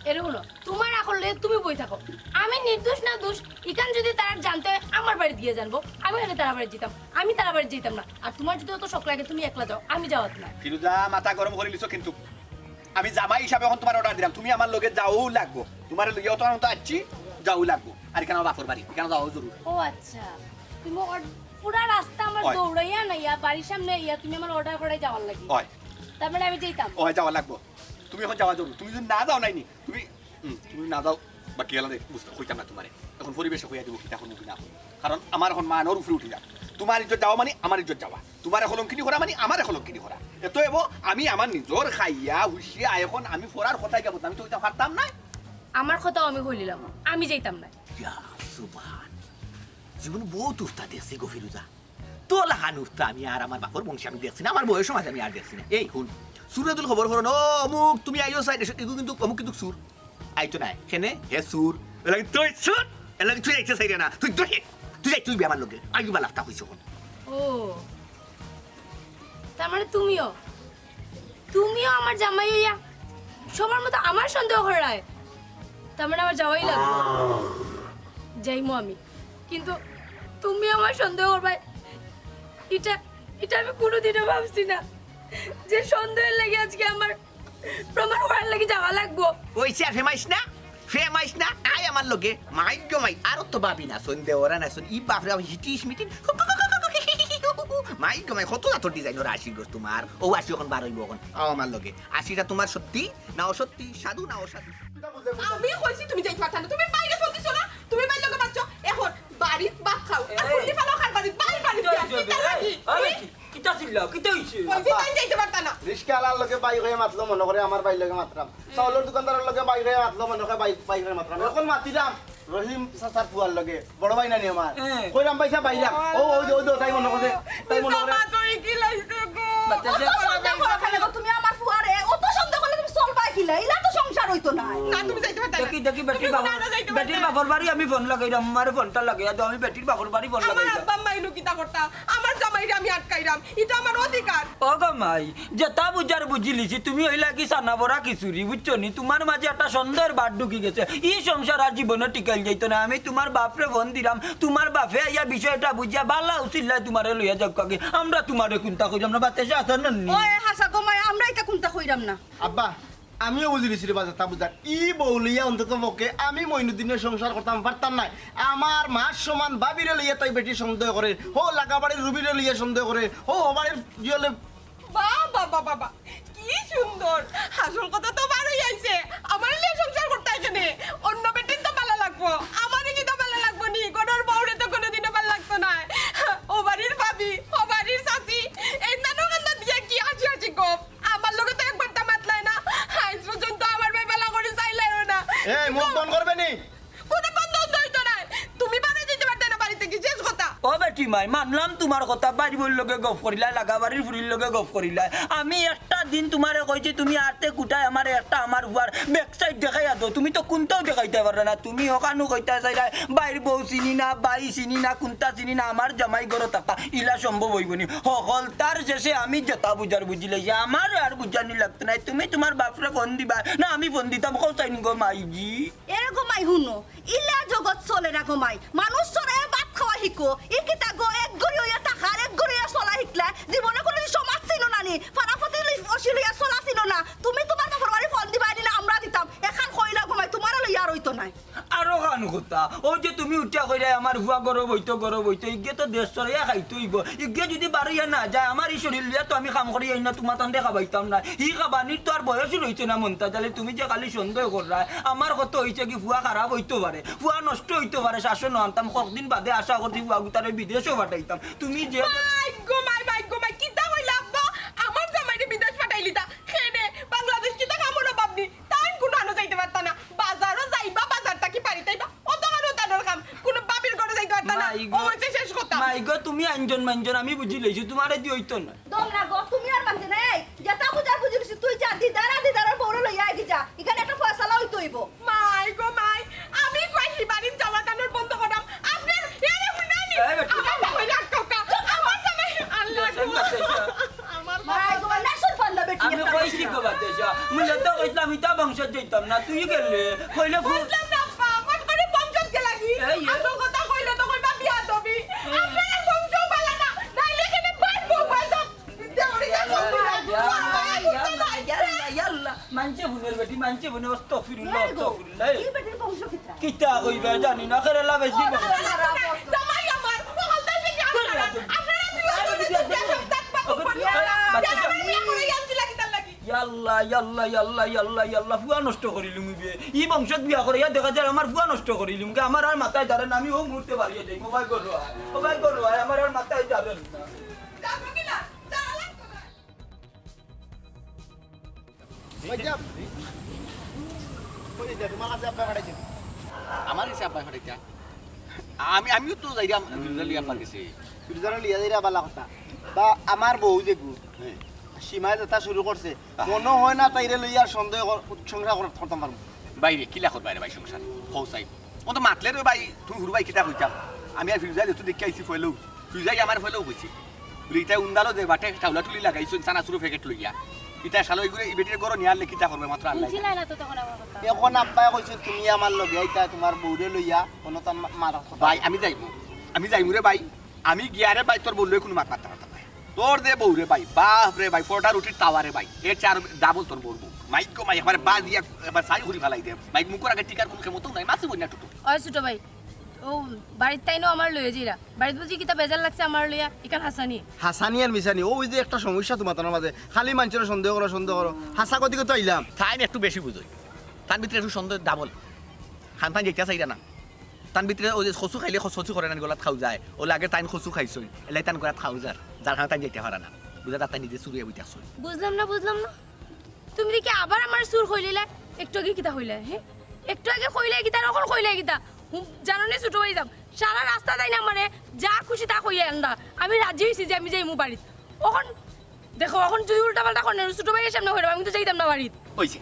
এরে হুনো, তুমার আকল লইয়া তুমি বই থাকো। আমি নির্দোষ না দোষ, ইখান যদি তারা জানতে অয়, আমার বাড়ি দিয়া জানবো। আমি কেনে তারা বাড়ি যিতাম? আমি তারা বাড়ি যিতাম না। আর তুমার যদি অত শখ লাগে, তুমি একলা যাও, আমি যাওয়াত না। ফিরুজা, মাথা গরম করিলিছো কিন্তু। আমি জামাই হিসাবে অখন তুমার অর্ডার দিলাম, তুমি আমার লগে যাওউ লাগবো। তুমারে লইয়া অত অন্ত আইছি, যাওউ লাগবো। আর ইখান আমার বাপর বাড়ি, ইখান যাওয়া জরুরি। ও আচ্ছা, তুমি অর-, পুরা রাস্তা আমার অয়। দৌড়াইয়া না ইয়া, বাড়ির সামনে ইয়া, তুমি আমার অর্ডার করাই যাওয়ার লাগি। অয়। তার মানে আমি যাইতাম। অয়, যাওয়া লাগবো। তুমি অখন যাওয়া জরুরি। তুমি যদি না যাও নাইনি, তুমি, হুম, তুমি না যাও, বাকি গেলা রে, বুঝতে কইতাম না তুমারে। অখন পরিবেশে কইয়া দিবো, কিতা করমু কি না করমু। কারণ আমার অখন মানর উপরে উঠি যা। তুমার ইজ্জত যাওয়া মানি আমার ইজ্জত যাওয়া। তুমারে কলঙ্কিনী করা মানি আমারে কলঙ্কিনী করা। এত এবো, আমি আমার নিজর খাইয়া, হুশিয়া, অখন আমি ফরার কথায় গিয়া বদনামি তো অইতাম পারতাম না। আমার কথাও আমি কইলিলাম, আমি যাইতাম না। ইয়া, সুবহান। জীবন বউত উস্তাদ দেখছি গো ফিরুজা। তোর লাখান উস্তাদ আমি আর আমার বাপর বংশে আমি দেখছি না, আমার বউয়ের সমাজে আমি আর দেখছি না। এই হুন, চুরে দুল খবর করো না, "ও অমুক, তুমি আইও সাইড, এসো, এগু কিন্তু অমুক কিন্তু চুর।" আইতো নায়, কেনে? হে চুর। এর লাগি তুই চুর, এর লাগি তুই আইতে চাইরে না। তুই, তুই, তুই যাইতে অইবে আমার লগে। আইবা লাফটা কইছো অখন। ও, তার মানে তুমিও, তুমিও আমার জামাই অইয়া সবার মতো আমার সন্দেহ করায়? তার মানে আমার যাওয়াই লাগবো। যাইমু আমি, কিন্তু তুমি আমার সন্দেহ করবায়, ইটা, ইটা আমি কুনুদিনও ভাবছি না যে সন্দেহের লাগি আজকে আমার প্রমাণ করার লাগি যাওয়া লাগবো। অইছে আর ফেমাইস না, ফেমাইস না, আয় আমার লগে। মাই গো মাই, আর তো ভাবি না, সন্দেহ ওরা না, ই বাপরে বাপ, হিটিস মিটিন। মাই গো মাই, কত জাতর ডিজাইন ওরা আশির গোছ তুমার। ও আশি অখন বার অইবো অখন। আও আমার লগে। আশিটা তুমার সত্যি না অসত্যি, সাধু না অসাধু? আমি কইছি তুমি যাইতে পারতা না, তুমি বাইরে ফোন দিছো না, তুমি বাইর লগে মাতছো। অখন বাড়িত ভাত খাও, আর এই। কুন্দি ফালাও খার বাড়িত, বাইর বাড়িত কিতা দিয়া, হইছে কিতা বে? লাগি? এই, এই, কি-, কিতা চিল্লাও? কিতা হইছে? কইছি তাই যাইতে পারতা না। রিস্কাআলার লগে বাই অইয়া মাতলো মনো করে আমার বাইর লগে মাতরাম। চাউলর দোকানদারর লগে বাই অইয়া মাতলো মনো করে বাই, বাই অইয়া মাতরাম। অখন মাতিরাম রহিম চাচার ফুয়ার লগে, বড় ভাই নানি আমার। হ্যাঁ। কইরাম, "ভাইসাব, বাইরাম।" ও, ওই যে, ওই যে, তাই মনো করে, তাই মনো করে। মিছা মাত অই কি লাইছে গো? বাচ্চা যে সন্দেহ করা খালে গো, তুমি আমার ফুয়ারে অত সন্দেহ করলে তুমি চলবায় কিলা? ইলা তো সংসার অইতো না। না, তুমি যাইতে পারতা না। দেখি, দেখি, বেটির তুমি বাপর, না যাইতে পারতা বেটির না। বাপর বাড়ি আমি ফোন লাগাইরাম, আমারে ফোনটা লাগাইয়া দেও, আমি বেটির বাপর বাড়ি ফোন আমার লাগাইরাম। আব্বা আম্মা ইনো কিতা করতা? আমার জামাইরে আমি আটকাইরাম, ইটা আমার অধিকার। ও গো মাই, যেতা বুঝার বুঝিলিছি, তুমি অইলা কি সানা বড়া খিচুড়ি, বুঝছো নি? তুমার মাঝে একটা সন্দেহর বাট ঢুকি গেছে। ই সংসার আর জীবনে টিকাইল যাইতো না। আমি তুমার বাপরে ফোন দিরাম, তুমার বাপে আইয়া বিষয়টা বুঝিয়া বালা উচিল্লায় তুমারে লইয়া যাউক্কা গি। আমরা তুমারে কুন্তা কইরাম না, বাতাসে আসার নানি। ওই হাছা গো মাই, আমরা ইতা কুন্তা কইরাম না। আব্বা, আমিও বুঝিলিছি রে বা, যেতা বুঝার। ই বউ লইয়া অন্তত পক্ষে আমি মইনুদ্দিনর সংসার করতাম পারতাম নায়। আমার মার সমান ভাবিরে লইয়া তাই বেটি সন্দেহ করে, হো লাগা বাড়ির রুবিরে লইয়া সন্দেহ করে, হো, হো বাড়ির জিয়লে বাহ, বাহ, বাহ, বাহ, বাহ। কি সুন্দর। আসল কথা তো বার অই আইছে। আমার লইয়া সংসার করতায় কেনে? অন্য বেটিন তো বালা লাগবো। আমারে কিতা বালা লাগবো নি? ঘরর বউরে তো কুনুদিনও বালা লাগতো নায়। ও বাড়ির ভাবি, ও বাড়ির চাচি, এই নানু কান্দা দিয়া কি হাসি হাসি গপ? আমার লগে তো একবারতা মাতলায় না। আইজ পর্যন্ত আমার বায় বালা করি চাইলায়ও না। এই, মুখ বন্ধ করবে নি? কুনু বন্ধ অন্ধ অইতো নায়। তুমি বারই যাইতে পারতায় না বাড়ি থাকি, শেষ কথা। ও বেটি মাই, মানলাম তুমার কথা, বাড়ির বউর লগে গফ করিলায়, লাগা বাড়ির ফুড়ির লগে গফ করিলায়। আমি একটা দিন তুমারে কইছি, তুমি আতে কুটায় আমারে একটা আমার ফুয়ার back side দেখাইয়া দেও। তুমি তো কুন্তাও দেখাইতায় পাররায় না। তুমি অখানউ কইতায় চাইরায়, বাইর বউ চিনি না, বাই চিনি না, কুন্তা চিনি না, আমার জামাই ঘরো থাকতা। ইলা সম্ভব অইবো নি? হকলতার শেষে আমি যেতা বুঝার বুঝিলাইছি, আমার আর বুঝানি লাগতো নায়। তুমি তুমার বাপরে ফোন দিবায় না আমি ফোন দিতাম? কও চাইন গো মাইজি। এরে গো মাই হুনো, ইলা জগত চলে না গো মাই। মানুষ চড়াইয়া ভাত খাওয়া হিকো। ই কিতা গো, এক ঘরি অইয়া থাকা আর এক ঘরি অইয়া চলা হিকলা। জীবনে কুনুদিন সমাজ চিনো না নি, ফাড়া-ফাতি লই-, অসি লইয়া চলা চিনো না। তুমি তুমার বাপর বাড়ি ফোন দিবায় নি না আমরা দিতাম। এখান কইলা গো মাই, তুমারে লইয়া আর অইতো নায়। আরো খান কথা, অউ যে তুমি উঠিয়া কইরায় আমার ফুয়া গরব অইতো, গরব অইতো, ইগে তো দেশ চড়াইয়া খাইতো অইবো। ইগে যদি বারইয়া না যায়, আমার ই শরীর লইয়া তো আমি কাম করি আইন না, তুমার তানরে খাবাইতাম না। ই খাবানির তো আর বয়সও রইছে না মন্তাজ আলী, তুমি যে খালি সন্দেহ কররায়। আমার কত অইছে কি, ফুয়া খারাপ অইতো পারে, ফুয়া নষ্ট অইতো পারে, শাসন আনতাম, কতদিন বাদে আশা করছি ফুয়া গুতারে বিদেশও পাঠাইতাম। তুমি যে মাই গো মাই, মাই গো মাই, কিতা কইলা আব্বা? আমার জামাইরে বিদেশ পাঠাইলিতা? কেনে? বাংলাদেশ কিতা কামর অভাব নি? তাইন কুনু আনো যাইতে পারতা না, বাজারও যাইবা, বাজার থাকি বাড়িত আইবা, অত কানো তানোর কাম, কুনু ভাবির ঘরো যাইতে পারতা না। মাই গো, ও অইছে শেষ কথা। মাই গো, তুমি আইনজন মাইনজন, আমি বুঝিলাইছি, তুমারে দি অইতো না। দম না গো, তুমি আর মানতে না, এই, গো বাদ দে যা। মুই তো কইলাম ইতা বংশত যাইতাম না, তুই গেলে। কইলে ফু- বুঝলাম না আব্বা, আমার করে বংশত গেলা কি? এই, এই। আসল কথা কইলে তো কইবা বিয়া দিবি। এই। আপনার বংশ ভালা না, নাইলে কেনে বাইর বউ বাইর সব বিদ্যা করি গেল। ইয়াল্লা, ইয়াল্লা, ইয়াল্লা, ইয়াল্লা। মানছে হুনের বেটি, মানছে হুনে, আস্তাগফিরুল্লাহ, ইয়ার গো, আস্তাগফিরুল্লাহ। এই বেটির বংশ কিতা? কিতা কইবা জানি না, কেরালা বেশি বংশ। জামাই আমার, ও হলতা সে কি আপনারা? আপনারা বিয়া করে দেখবা। ওকে, বাচ্চা বিয়া করে ইয়াল্লা লাগি তার লাগি। ইয়াল্লা, ইয়াল্লা, ইয়াল্লা, ইয়াল্লা, ইয়াল্লা, ফুয়া নষ্ট করিলিমু বে। ই বংশত বিয়া করিয়া দেখা যায় আমার ফুয়া নষ্ট করিলিমু গে। আমার আর মাথায় ধরে না, আমি ও মুহূর্তে বাড়িয়ে যাই। মোবাইল করো আয়, মোবাইল করো আয়, আমার আর মাথায় ধরে না। যাবো কি না? যাওয়া লাগতো না। ওই যে, ওই যে, তোমার কাছে আব্বা পাঠাইছে। আমার কাছে আব্বা পাঠাইছে? আমি, আমিও তো যাইরাম ফিরোজা লইয়া আব্বার কাছে। ফিরোজারে লইয়া যাইরা বালা কথা। বা আমার বউ যেগু, হ্যাঁ। সীমায় যেটা শুরু করছে, মনে হয় না তাইরে লইয়া আর সন্দেহ কর-, সংসার কর-, করতাম পারমু। বাইরে, কিলা করবা রে ভাই সংসার? হৌ সাই। ও তো মাতলে রে ভাই, তুমি হুরু ভাই কিতা কইতাম? আমি আর ফিরোজাই যেহেতু দেখে আইছি ফয়লেও। ফিরোজাই আমার ফয়লেও কইছি। বলে, ইটা উন্দালো যে বাটে, টাউলা টুলি লাগাইছো, চানা চুরু প্যাকেট লইয়া। ইটা শালা ওইগুলো, ই বেটির ঘরো নিয়ে আনলে কিতা করবে মাত্র আল্লাহ জানে। বুঝছিলা না তো তখন আমার কথা। এখন আব্বায় কইছে, তুমি আমার লগে আইতা, তোমার বউরে লইয়া, কোনো তার মা-, মারার কথা। ভাই, আমি যাইমু। আমি যাইমু রে ভাই। আমি গিয়া রে ভাই, তোর বউর লগে কোনো মাত মারতে পারতাম না। তোর যে বউ রে ভাই, বাফ রে ভাই, পরোটা রুটির তাওয়া রে ভাই, এর চেয়ে আরো ডাবল তোর বউর বউ। মাইক গো মাইক, একবারে বাজিয়া, একবার সাই ঘুরি ফালাই দে। মাইক মুখর আগে টিকার কোনো ক্ষমতাও নাই, মাসি বন্যা টুটু। ওই ছোট ভাই, ও বাড়িত তাইন আমার লইয়া যাইরা। বাড়িত বুঝি কিতা বেজার লাগছে আমার লইয়া, ইখান হাছানি। হাছানি আর মিছানি, ওই যে একটা সমস্যা তোমার তার মাঝে, খালি মানষরে সন্দেহ করো, সন্দেহ করো। হাছা কতি কত আইলাম। তাইন একটু বেশি বুঝই, তান ভিতরে একটু সন্দেহ ডাবল। খান তাইন যাইতা চাইরা না। তান ভিতরে ওই যে কচু খাইলে কচু করে না, গলাত খাও যায়। ও লাগে তাইন কচু খাইছইন, এলাই তান গলাত খাও যার, যার কারণে তাইন যাইতা পারা না। বুঝা তার তাইন নিজে চুরিয়া বইতে আসছইন। বুঝলাম না, বুঝলাম না। তুমি দেখি আবার আমার চুর কইলিলা, একটু আগে কিতা কইলা, হ্যাঁ? একটু আগে কইলা কিতা, আর অখন কইলা কিতা? হুম, জানো নি ছোট ভাই সাব, সারা রাস্তা তাইন আমারে যা খুশি তা কইয়া আন্দা। আমি রাজি অইছি যে আমি যাইমু বাড়িত। অখন দেখো, অখন যদি উল্টা পাল্টা করেন, ছোট ভাইর সামনে কইরাম, আমি তো যাইতাম না বাড়িত। অইছে,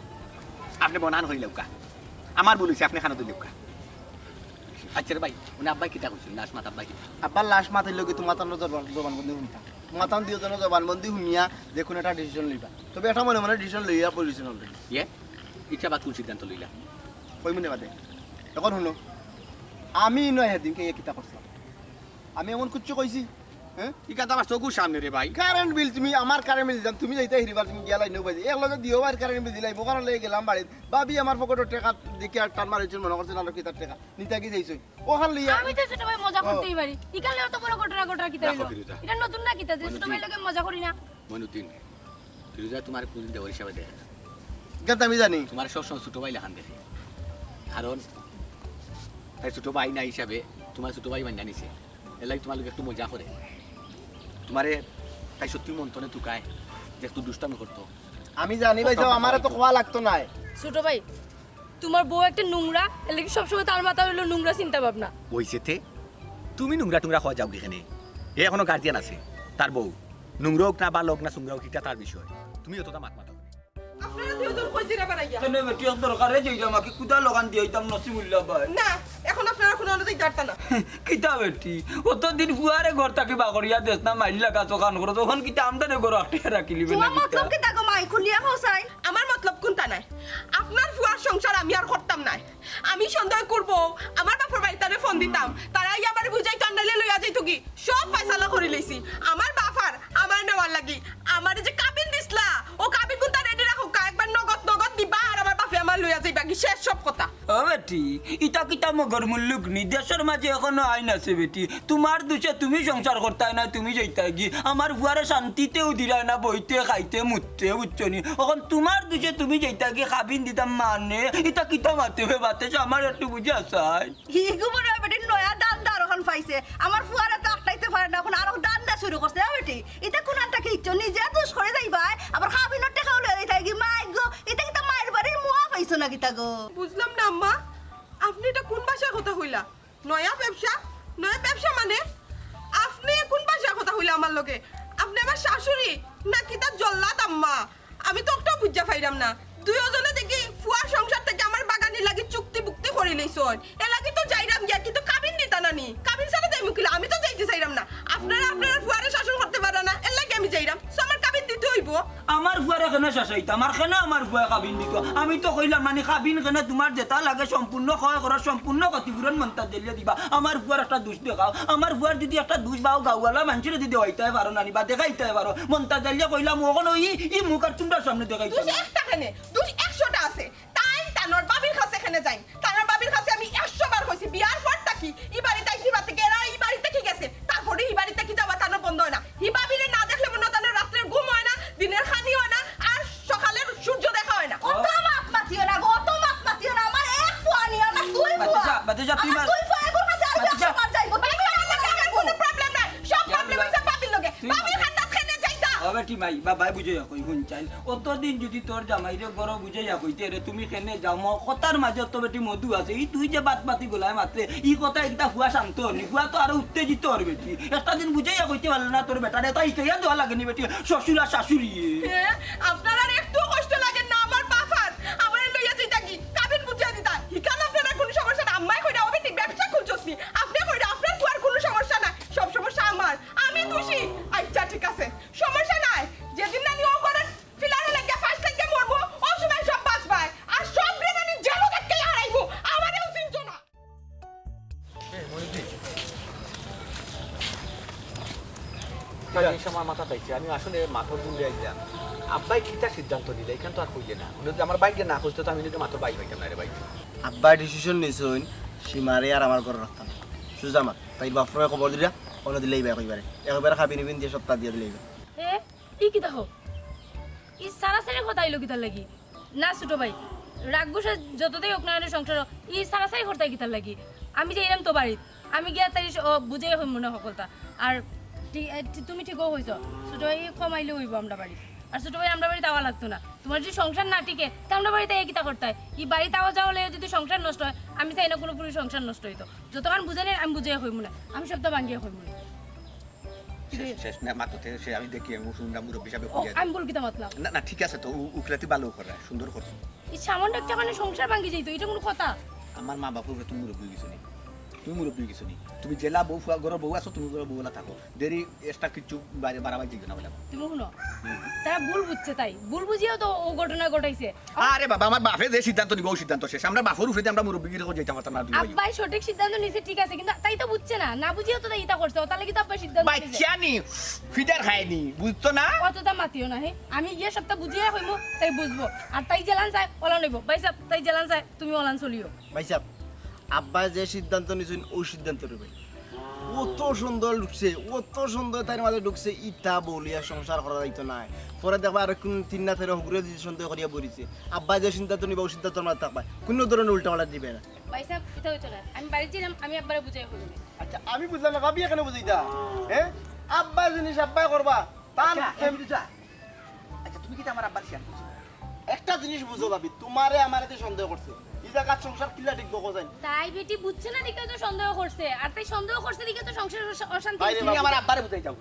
আপনে বনান কইলাউক্কা, আমার ভুল অইছে, আপনে কানো দিলাউক্কা। আচ্ছা রে ভাই, উনি আব্বায় কিতা কইছইন? লাশ মাত আব্বায় কিতা? আব্বার লাশ মাত অইলো কি, তোমার তান জবান, জবানবন্দি হুনতাম। তোমার তান দুইজনর জবানবন্দি হুনিয়া যে কোনো একটা decision লইবা। তবে এটা মনে মনে decision লইয়া position হবে। ইয়ে? ইচ্ছা বা কোন সিদ্ধান্ত লইলা? কইমুনে বাদে। অখন হুনো, আমি নয় হেদিনকে ইয়ে কিতা করছিলাম। আমি এমন কিচ্ছু কইছি? হ্যাঁ? ই কথা আমার চকুর সামনে রে ভাই। Current bill তুমি, আমার current bill দিতাম, তুমি যাইতা হিরিবার, তুমি গিয়া লাইন উবাই। এক লগে দিও ভাইর current bill দিলাই, বোকার লগে গেলাম বাড়িত। ভাবি আমার পকেটর টেকা দেখি আর টান মারিছইন, মনে করছইন আরো কিতার টেকা। নিতা কি চাইছইন? অখান লইয়া আমি তো ছোট ভাই মজা ও। করতেই পারি। ইখান লইয়া অত বড় ঘটনা ঘটনা কিতা দেখো হইলো? ফিরোজা। ইটা নতুন না কিতা যে ছোট ভাইর লগে মজা করি না? মইনুদ্দিন, ফিরোজা তোমার কোনদিন দেওর হিসাবে দেখে না। ইখান তো আমি জানি। তোমার সবসময় ছোট ভাই লাখান দেখে। কারণ তাই ছোট ভাই না হিসাবে তোমার ছোট ভাই মাইনা নিছে। এর লাগি তোমার লগে একটু মজা করে। তোমারে তাই সত্যি মন তনে তুকায় যে একটু দুষ্টামি করতো। আমি জানি ভাই সাব, আমারে তো কওয়া লাগতো নায়। ছোট ভাই, তোমার বউ একটা নোংরা, এর লাগি সবসময় তার মাথাত অইলো নোংরা চিন্তা ভাবনা। অইছে তে? তুমি নোংরা টুংরা কওয়া যাও কিখানে? এ এখনো guardian আছে, তার বউ। নোংরা অউক না, ভালা অউক না, চুংরা অউক, ইটা তার বিষয়। তুমি অতটা মাত মাতো না। আপনারা দুইজন কই যাইরা বারাইয়া? কেনে বেটি, এক দরকারে যাইরাম, আকি কুদা লাগান দিয়া আইতাম নসিমুল্লাহ ভাই। না, এখন আপনারা কোনো আনো যাইতা পারতা না। কিতা বেটি, অতদিন ফুয়ারে ঘর থাকি বার করিয়া দেছ না, মাইর লাগাছ, অখান করছ, অখন কিতা আমরারে ঘরো আটিয়া রাখিলিবে না তোমার কিতা? মতলব কিতা গো মাই, খুলিয়া কও চাই? আমার মতলব কুনটা নায়? আপনার ফুয়ার সংসার আমি আর করতাম নায়। আমি সন্দেহ করবো, আমার বাপর বাড়িত তারে ফোন দিতাম, তারা আইয়া আমারে বুঝাইতো, আর নাইলে লইয়া যাইতো কি। সব ফয়সালা করি লইছি। আমার বাপ আর আমার নেওয়ার লাগি আমারে যে কাবিন দিছলা, ও কাবিন কুনটা ready রাখউক্কা, একবার নগদ নগদ দিবা আর আমার বাপে আমারে লইয়া যাইবা কি, শেষ সব কথা। ও বেটি, ইটা কিতা মগর মুল্লুক নি? দেশর মাঝে এখনো আইন আছে বেটি। তোমার দুষে তুমি সংসার করতায় না, তুমি যাইতায় গি। আমার ফুয়ারে শান্তিতেও দিরায় না, বইতে, খাইতে, মুততে, বুঝছো নি? অখন তোমার দুষে তুমি যাইতায় গি, কাবিন দিতাম মানে, ইটা কিতা মাতে বে বাতে, আমার একটু বুঝা চাই। হি গুবর বেটি নয়া ধান্দা আর অখন পাইছে। আমার ফুয়ারে তো আটকাইতে পারে না, অখন আরো ধান্দা শুরু করছে, হ্যাঁ বেটি? ইটা কুনানটা কি ইচ্ছো? নিজে দুষ করি যাইবায়, আবার কাবিনর টেকাও লইয়া যাইতায় গি, মাই গো, ইটা কিতা মাইর বাড়ির মুয়া পাইছো না কিতা গো? বুঝলাম না আম্মা, আপনে ইটা কুন ভাষায় কথা কইলা? নয়া ব্যবসা? নয়া ব্যবসা মানে? আপনে কুন ভাষায় কথা কইলা আমার লগে? আপনে আমার শাশুড়ি না কিতা জল্লাদ আম্মা? আমি তো একটাও বুঝা পাইরাম না। দুইওজনে দেখি ফুয়ার সংসার থাকি আমার বাগানির লাগি চুক্তি বুক্তি করি লইছইন। এর লাগি তো যাইরাম গিয়া, কিন্তু কাবিন দিতা না নি? কাবিন ছাড়া যাইমু কিলা? আমি তো যাইতে চাইরাম না। আপনারা আপনারার ফুয়ারে শাসন করতে পাররা না, এর লাগি আমি যাইরাম। So আমার কাবিন দিতে অইবো। আমার ফুয়ারে কেনে শাসাইতাম, আর কেনে আমার ফুয়ায় কাবিন দিত? আমি তো কইলাম, মানে, কাবিন কেনে তুমার যেটা লাগে সম্পূর্ণ ক্রয় করার সম্পূর্ণ ক্ষতিপূরণ মন্তাজ আলিয়ে দিবা। আমার ফুয়ার একটা দুষ দেখাও, আমার ফুয়ার যুদি একটা দুষ বাও গাঁওয়ালা মানষরে যুদি দেখাইতায় পারো না নি বা দেখাইতায় পারো, মন্তাজ আলিয়ে কইলাম, অখন ই, ই মুখ আর তুমরার সামনে দেখাইতাম দুষ না। একটা কেনে, দুষ একশোটা আছে। তাইন তানর বাবির কাছে কেনে যাইন? তানর বাবির কাছে আমি একশো বার কইছি, বিয়ার পর থাকি ই বাড়িত আইছি বাদে গেরা ই বাড়ি থাকি গেছে, তারপরে ই বাড়ি থাকি যাওয়া তানর বন্ধ অয় না। ই বাবিরে না দেখলে মনো অয় তানর রাত্রের ঘুম অয় না, দিনের খানি অয় না, আর সকালের সূর্য দেখা অয় না। অত মাত মাতিও না গো, অত মাত মাতিও না। আমার এক ফুয়া নি, আমার দুই ফুয়া। বাতিজা, বাতিজা, তুই আমার মা-, দুই ফুয়া এগুর কাছে আর বাতিজা। একশো বার যাইবো। বাবির লগে আমার কোনো problem নাই, সব problem অইছে বাবির লগে। তুই বাবির কান্দাত কেনে যাইতা? ও বেটি মাই, বাবায় বুঝাইয়া কই, হুন চাইন। অতদিন যুদি তোর জামাইরে ঘরো বুঝাইয়া কইতে রে, তুমি কেনে যাও, ম-, কথার মাঝে অত বেটি মধু আছে। ই তুই যে বাত মাতি গলায় মাতরে, ই কথা একটা ফুয়া শান্ত অর নি, ফুয়া তো আরো উত্তেজিত অর বেটি। একটা দিন বুঝাইয়া কইতে পারলে না তোর বেটারে, তাই কইয়া দেওয়া লাগে নি বেটি, শ্বশুর আর শাশুড়ি। হ্যাঁ, আপনারার একটুও কষ্ট লাগে না আমার বাফার, আমারে লইয়া যাইতা কি, কাবিন বুঝাই দিতা। ইখান আপনারার কোনো সমস্যা না, আম্মায় কইরা, "ও বেটি ব্যবসা খুলছস নি?" আপনে কইরা, "আপনার ফুয়ার কোনো সমস্যা নাই, সব সমস্যা আমার, আমি দোষী।" আচ্ছা, ঠিক আছে, সমস্যা নাই। যেদিন নানি ও করে ফিলারে লাগিয়া ফাঁস লাগিয়া মরবো, ও সময় সব বাঁচবায়। আর সব রে আমি জেলো দেখতে হারাইবো, আমারেও চিনতো না। এই সময় মাথা চাইছে, আমি আসলে মাথার গুলিয়ে আইলাম। আব্বাই কিতা সিদ্ধান্ত নিলে, ইখান তো আর কইলে না। উনি যদি আমার বাইরে না খুঁজতে, তো আমি নিজে মাথার বাই পাইতাম না রে ভাই। আব্বায় decision নিছইন, সীমারে আর আমার ঘরো রাখতাম না। সুজা মাত, তাইর বাফরে খবর দিরা, অনো দিলে ইবায় কইবারে। একবারে কাবিন উবিন দিয়া সবতা দিয়া দিলে ইবা। এ, ই কিতা হোক? ই সারাসারি কথা আইলো কিতার লাগি? না ছোট ভাই, রাগ গুসা যতটাই হোক না কেন সংসার, ই সারাসারি করতায় কিতার লাগি? আমি যাইরাম তো বাড়িত, আমি গিয়া তাই স-, ও, বুঝাই হইমু না হকলতা। আর তি-, এ, তি-, তুমি ঠিকও কইছো, ছোট ভাই কমাইলে অইবো আমরা বাড়িত। আর ছোট ভাই আমরা বাড়িত আওয়া লাগতো না। তুমার যদি সংসার না টিকে, তে আমরা বাড়িত আইয়া কিতা করতায়? ই বাড়িত আওয়া যাওয়া লইয়া যদি সংসার নষ্ট অয়, আমি চাই না কোনো পুরুষ সংসার নষ্ট অইতো। যতক্ষণ বুঝাই না, আমি বুঝাই হইমু না, আমি সবটা ভাঙ্গিয়া হইমু না। শেষ, শেষ না, মাতো তে, সে আমি দেখি, আমি শুনলাম মুরব্বি সাহেব ও, কইয়া আমি ভুল কিতা মাতলাম? না, না, ঠিক আছে তো, উ-, উকলাতি ভালো করে, সুন্দর করছে। এই সামান্য একটা কারণে সংসার ভাঙ্গি যাইতো, ইটা কোনো কথা? আমার মা বাপর উপরে তুমি মুরব্বি অই গেছো নি? তুমি মুরব্বি অই গেছো নি? তুমি যেলা বউ ফুয়া ঘরর বউ আছো, তুমি ঘরর বউ অলা থাকো। দেরি extra কিচ্ছু বাইরে বাড়াবাড়ি যাইতো না বলে। তুমি হুনো, হুম। তারা ভুল বুঝছে তাই। ভুল বুঝিয়াউ তো ও ঘটনা ঘটাইছে। আরে বাবা, আমার বাফে যে সিদ্ধান্ত নিবো, ও সিদ্ধান্ত শেষ। আমরা বাফর উপরে দিয়া আমরা মুরব্বিগিরি করি যাইতাম পারতাম না, দুই ভাই। আব্বায় সঠিক সিদ্ধান্ত নিছে, ঠিক আছে, কিন্তু তাই তো বুঝছে না, না বুঝিয়াউ তো তাই ইতা করছে, ও তার লাগি তো আব্বায় সিদ্ধান্ত নিছে। বাচ্চা নি, ফিডার খায়নি, বুঝতো না? অতটা মাতিও না, হে। আমি গিয়া সবটা বুঝিয়া কইমু, তাই বুঝবো। আর তাই যেলান চায়, অলান অইবো। ভাই সাহেব, তাই যেলান চায়, তুমি অলান চলিও। ভাই সাহেব, আব্বায় যে সিদ্ধান্ত নিছইন, ও সিদ্ধান্ত রে ভাই। অত সন্দেহ ঢুকছে, অত সন্দেহ তাইর মাঝে ঢুকছে, ইতা বলিয়া সংসার করা যাইতো নায়। পরে দেখবা আর কোন তিন না তেরো হগুরে যদি সন্দেহ করিয়া বইছে। আব্বায় যে সিদ্ধান্ত নিবা, ও সিদ্ধান্তর মাঝে থাকবা। কোনো ধরনের উল্টাপাল্টা দিবা না। ভাই সাহেব, ইতা অইতো না। আমি বাড়িত যাইরাম, আমি আব্বারে বুঝাই কইমু। আচ্ছা, আমি বুঝলাম না, ভাবি এখানে বুঝাইতা। হ্যাঁ? আব্বা জিনিস আব্বায় করবা। তার আচ্ছা, এমনি যা। আচ্ছা, তুমি কিতা আমার আব্বারে শেয়ার করছো? একটা জিনিস বুঝো ভাবি, তুমারে আমারে যে সন্দেহ করছে, ই জাগাত সংসার কিলা টিকবো কও চাইন? তাই বেটি বুঝছে না দেখে তো সন্দেহ করছে, আর তাই সন্দেহ করছে দেখে তো সংসার অশা-, অশান্তি ভাই রে হইছে। তুমি আমার আব্বারে বুঝাই দাও।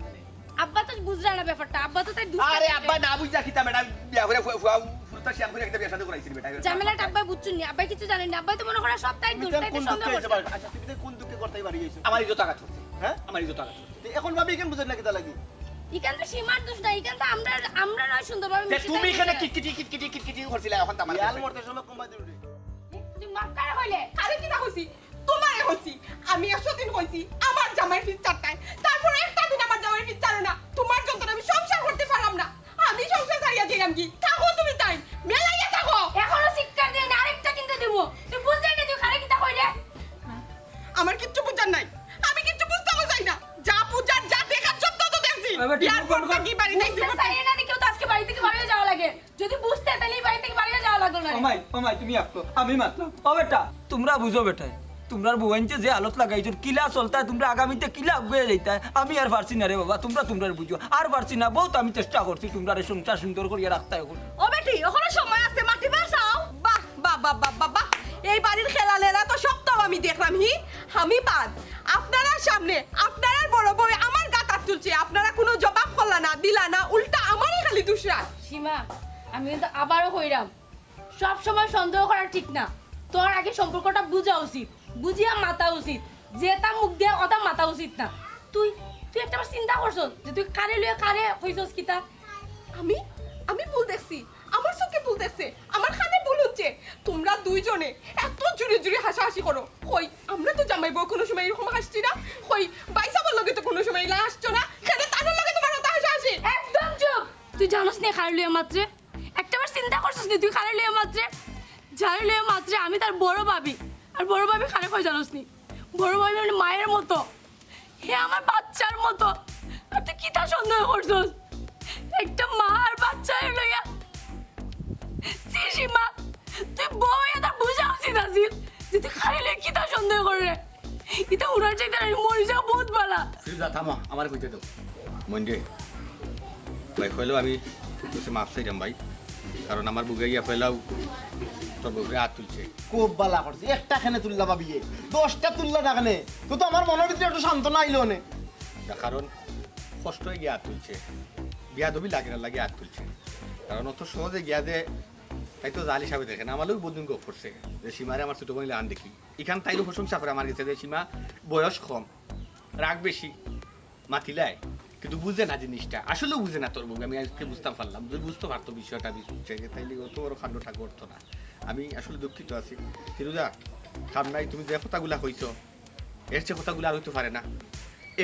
আব্বা তো বুঝরা না ব্যাপারটা, আব্বা তো তাই দুষ্টা আরে দেখে। আব্বা না বুঝা কিতা বেটা, বিয়া করে ফুয়া, ফুয়া, ফুরুতা শিয়ান করে একটা বিয়া শাদী করাইছিল বেটা। ঝামেলাটা আব্বায় বুঝছইন নি, আব্বায় কিছু জানইন না, আব্বায় তো মনে করে সব তাই তুমি দোষ, তাই তো কোন সন্দেহ দুঃখে করছে। আইছো? আচ্ছা, তুমি তাই কোন দুঃখে করতে বাড়ি আইছো? আমারই তো টাকা চলছে। হ্যাঁ? আমারই তো টাকা চলছে। তো এখন ভাবি কেন বুঝেন না কিতা লাগি? ইখান তো সীমার দোষ না, ইখান তো আমরা, আমরা নয় সুন্দরভাবে তে মিশে তুমি যাই এখানে না। কিটকিটি, কিটকিটি, কিটকিটি করছিলে, এখন তো আমার বিয়াল কাছে। মরতে সময় কোম্পানি উঠে। তুই মাফ কারে কইলে? কারে কিতা কইছি? তুমারে কইছি। আমি একশো দিন কইছি, আমার জামাইর ফিস ছাড়তায়। তারপর একটা দিন আমার জামাইর ফিস ছাড়ো না। তুমার যন্ত্রণা আমি সংসার করতে পারলাম না। আমি সংসার ছাড়িয়া দিলাম কি? থাকো তুমি তাই। মেলাইয়া থাকো। এখনো চিৎকার দিয়ে না, আরেকটা কিন্তু দিব। তুই বুঝলি না তুই কারে কিতা কইলে? আমার কিচ্ছু বুঝার নাই, আমি কিচ্ছু বুঝতেও চাই না। যা বুঝার, যা দেখার, সব তো দেখছি। এবার ঠিক বিয়ার মতন পর কর। থাকি বাড়ি দেখছি। বুঝতে চাই না, কেউ তো আজকে বাড়ি থেকে বাড়িয়ে যাওয়া লাগে। যদি বুঝতে, তাহলে এই বাড়ি থেকে বাড়িয়ে যাওয়া লাগলো না। ও মাই, ও মাই, তুমি আসতো, আমি মাতলাম। ও বেটা, তুমরা বুঝো বেটায়, তুমরার বউয়াইন্তে যে হালত লাগাইছো, কিলা চলতায়, তুমরা আগামীতে কিলা আগুয়ে যাইতায়, আমি আর পারছি না রে বাবা, তুমরা তুমরার বুঝো। আর পারছি না, বউত আমি চেষ্টা করছি তুমরারে সংসার সুন্দর করিয়া রাখতায় অখন। ও বেটি, অখনো সময় আছে, মাটি বাসাও। বাহ, বাহ, বাহ। এই বাড়ির খেলা লেলা তো সবতাউ আমি দেখলাম, হি? আমি বাদ। আপনারার সামনে, আপনারার বড় বউ আমার গাত আত তুলছে, আপনারা কুনু জবাব করলা না, দিলা না, উল্টা আমারই খালি দুষরা। সীমা, আমি কিন্তু আবারও কইরাম, সব সময় সন্দেহ করা ঠিক না। তোর আগে সম্পর্কটা বুঝা উচিত, বুঝিয়া মাতা উচিত, যেটা মুখ দিয়া ওটা মাতা উচিত না। তুই, তুই একটাবার চিন্তা করছস যে তুই কারে লইয়া কারে কইছস কিতা? আমি? আমি ভুল দেখছি, আমার চোখে ভুল দেখছে, আমার কানে ভুল হুনছে। তোমরা দুইজনে এত জোরে জোরে হাসাহাসি করো। কই, আমরা তো জামাই বউ কোনো সময় এরকম হাসছি না। কই, ভাইসাবর লগে তো কোনো সময় ইলা হাসছো না। কেনে তানর লগে তোমার অত হাসাহাসি? একদম চুপ। তুই জানোস নি কারে লইয়া মাতরে? একটাবার চিন্তা করছস নি তুই কারে লইয়া মাতরে? যারে লইয়া মাতরে আমি তার বড় ভাবি। আর বড় ভাবি কারে কয় জানোস নি? বড় ভাবি মানে মায়ের মতো। হে আমার বাচ্চার মতো। আর তুই কিতা সন্দেহ করছস? একটা মা আর বাচ্চারে লইয়া। ছি সীমা, তুই বউ অইয়া তার বুঝা উচিত আছিল যে তুই কারে লইয়া কিতা সন্দেহ কররে। ইতা হুনার চাইতে আমি মরি যাওয়া বহুত বালা। ফিরোজা, থামো, আমারে কইতে দাও। মইন রে, ভাই, কইলেও আমি তোর কাছে মাফ চাইরাম ভাই, কারণ আমার বুকে গিয়া কইলাও তোর বউরে আত তুলছে। খুব বালা করছে, একটা কেনে তুললা ভাবিয়ে, দশটা তুললা না কেনে? তো তো আমার মনের ভিতরে একটু সান্ত্বনা আইলো নে। না, কারণ কষ্ট অইয়া গিয়া আত তুলছে, বিয়াদবি লাগে না লাগে আত তুলছে। কারণ অত সহজে গিয়া যে তাই তো জাল হিসাবে দেখে না, আমার লোক বদিন গপ করছে যে সীমারে আমার ছোট বোন লান দেখি, ইখান তাইরও প্রশংসা করে আমার গেছে যে সীমা বয়স কম, রাগ বেশি, মাতিলায়, কিন্তু বুঝে না জিনিসটা, আসলেও বুঝে না তোর বউ। আমি আজকে বুঝতাম পারলাম, যদি বুঝতে পারতো বিষয়টা, আমি বুঝছি যে তাইলে অত বড় কাণ্ডটা করতো না। আমি আসলে দুঃখিত আছি। ফিরোজা, কাম নাই, তুমি যে কথাগুলা কইছো, এর চেয়ে কথাগুলা আর হইতে পারে না।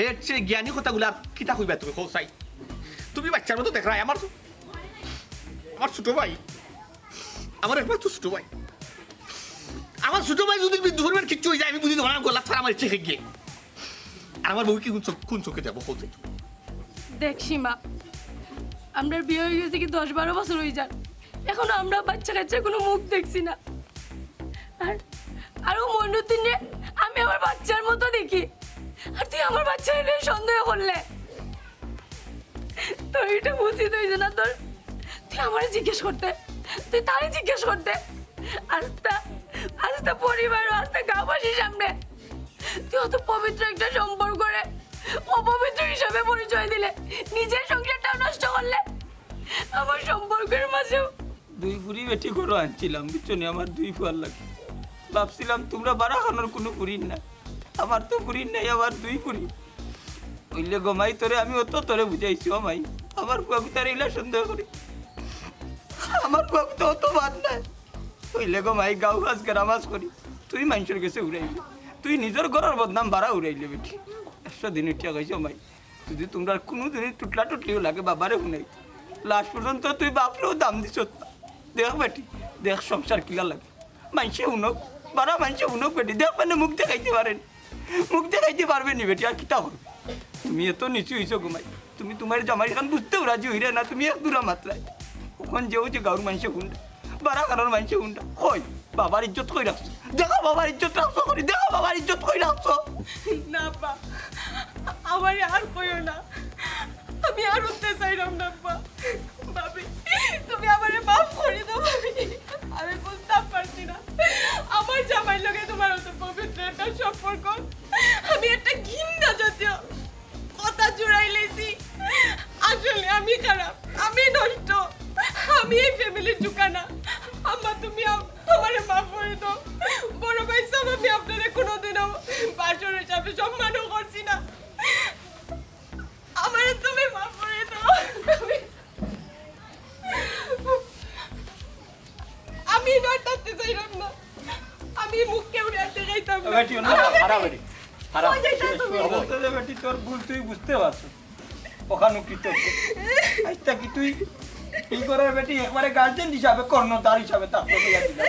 এর চেয়ে জ্ঞানী কথাগুলা আর কিতা কইবা তুমি, কও চাই? তুমি বাচ্চার মতো দেখরায়, আমার, আমার ছোট ভাই, আমার একমাত্র ছোট ভাই, আমার ছোট ভাই যদি বিন্দু পরিমাণ কিচ্ছু হয়ে যায়, আমি বুঝি তোমার গলা ফাড়া মারি চেখে গিয়ে। আর আমার বউ কি কোন চোখ, কোন চোখে দেখবো, কও চাই? দেখ সীমা, আমরার বিয়া অই গেছে কি দশ বারো বছর অই যার, এখনো আমরা বাচ্চা কাচ্চার কোনো মুখ দেখছি না। আর, আর ও মইনুদ্দিনরে আমি আমার বাচ্চার মতো দেখি, আর তুই আমার বাচ্চারে লইয়া সন্দেহ করলে। তোর ইটা উচিত অইছে না তোর। তুই আমারে জিজ্ঞেস করতে, তুই তারে জিজ্ঞেস করতে। আস্তা, আস্তা পরিবার, আস্তা গাঁওবাসীর সামনে তুই অত পবিত্র একটা সম্পর্করে অপবিত্র হিসাবে পরিচয় দিলে, নিজের সংসারটাও নষ্ট করলে, আমার সম্পর্কের মাঝেও। দুই ফুরি বেটি ঘরো আনছিলাম, বুঝছো নি, আমার দুই ফুয়ার লাগি। ভাবছিলাম তুমরা বারা খানোর কুনু ফুরির না, আমার তো ফুরির নাই, আমার দুই ফুরি। অইলে গো মাই, তোরে আমি অত তোরে বুঝাইছি, ও মাই, আমার ফুয়া কুতারে ইলা সন্দেহ করি, আমার ফুয়া কুতা অত বাদ নাই। অইলে গো মাই, গাঁও কাজ গ্রাম কাজ করি, তুই মাইনষর গেছে উড়াইলে, তুই নিজর ঘরর বদনাম বারা উড়াইলে বেটি। একশো দিন উঠিয়া কইছে, ও মাই, যদি তুমরার কুনু দিনই টুটলা টুটলিও লাগে, বাবারে হুনাই, লাশ পর্যন্ত তুই বাপরেও দাম দিছত না। দেখ বেটি, দেখ সংসার কিলা লাগে। মাইনষে হুনউক, বারা মাইনষে হুনউক বেটি, দেখ মানে মুখ দেখাইতে পারেন, মুখ দেখাইতে পারবে নি বেটি, আর কিতা করবে? তুমি এত নিচু অইছো গো মাই, তুমি তুমার জামাইর খান বুঝতেও রাজি অইরে না, তুমি এক দুরা মাতরায়। অখন যেও যে গাঁওর মাইনষে হুনরা, বারা খানোর মাইনষে হুনরা, কই বাবার ইজ্জত কই রাখছো? দেখো বাবার ইজ্জত রাখছো করি, দেখো বাবার ইজ্জত কই রাখছো? না আব্বা, আমারে আর কইও না, আমি আর উঠতে চাইরাম না আব্বা। ভাবি, তুমি আমারে মাফ করি দাও ভাবি, আমি বুঝতাম পারছি না আমার জামাইর লগে তোমার অত পবিত্র একটা সম্পর্ক। আমি একটা ঘৃণা জাতীয় কথা জুড়াই লেছি। আসলে আমি খারাপ, আমি নষ্ট, আমি এই ফ্যামিলির জুকানা। আম্মা, তুমি আম-, আমারে মাফ করি দাও। বড় ভাই সাহেব, আমি আপনারে কোনোদিনও বাসর হিসাবে সম্মানও করছি না। আমারে তুমি মাফ করি দাও। আমি, আমি আর থাকতে চাইলাম না। আমি মুখ কেউরে আর দেখাইতাম না। বেটি, অন্য হারা বেটি, হারা। কই যাইতাম তুমি? অবস্থা যে বেটি, তোর ভুল তুই বুঝতে পারছো। ওখানে কি তোর? আচ্ছা, কি তুই কি করে বেটি, একবারে গার্জেন হিসাবে, কর্ণধার হিসাবে তার তো বিয়া দিলাম।